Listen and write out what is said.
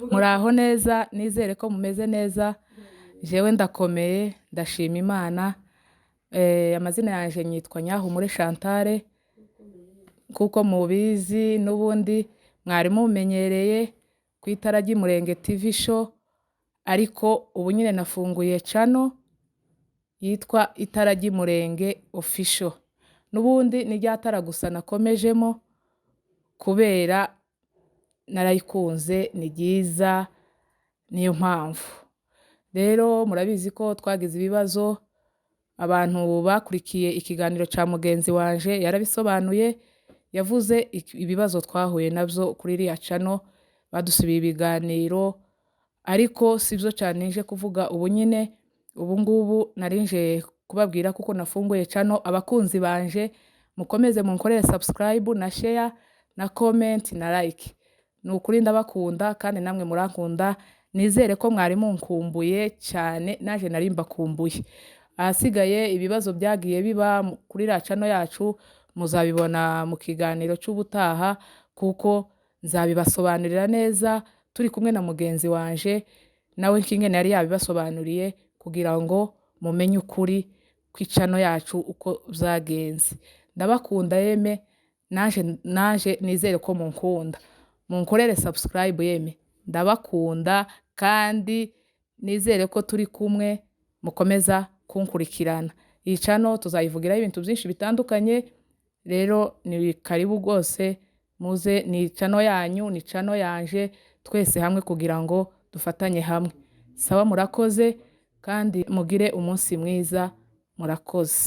Muraho neza, nizere ko mumeze neza. Jewe ndakomeye, ndashima Imana. Amazina yanje nyitwa Nyahumure Chantal, kuko mubizi n'ubundi mwari mumenyereye ku Itara ry'Umurenge TV show, ariko ubu nyine nafunguye channel yitwa Itara ry'Umurenge Official. N'ubundi ni rya tara gusa nakomejemo kubera narayikunze, ni ryiza, niyo mpamvu. Rero murabizi ko twagize ibibazo, abantu bakurikiye ikiganiro cya mugenzi wanje yarabisobanuye, yavuze ibibazo twahuye nabyo kuri iriya channel, badusubiye ibiganiro, ariko si byo cyane nje kuvuga ubu nyine. Ubu ngubu nari nje kubabwira kuko nafunguye channel. Abakunzi banje mukomeze munkorere subscribe na share na comment na like. Ni ukuri ndabakunda kandi namwe murankunda, nizere ko mwari munkumbuye cyane, naje nari mbakumbuye. Ahasigaye ibibazo byagiye biba kuri iriya channel yacu muzabibona mu kiganiro cy'ubutaha, kuko nzabibasobanurira neza turi kumwe na mugenzi wanje, nawe nk'ingene yari yabibasobanuriye, kugira ngo mumenye ukuri kw'icano yacu uko byagenze. Ndabakunda yeme, naje nizere ko munkunda. Munkorere subscribe yeme, ndabakunda kandi nizere ko turi kumwe, mukomeza kunkurikirana. Iyi channel tuzayivugiraho ibintu byinshi bitandukanye, rero ni karibu rwose, muze, ni channel yanyu, ni channel yanje, twese hamwe kugira ngo dufatanye hamwe. Sawa, murakoze kandi mugire umunsi mwiza, murakoze.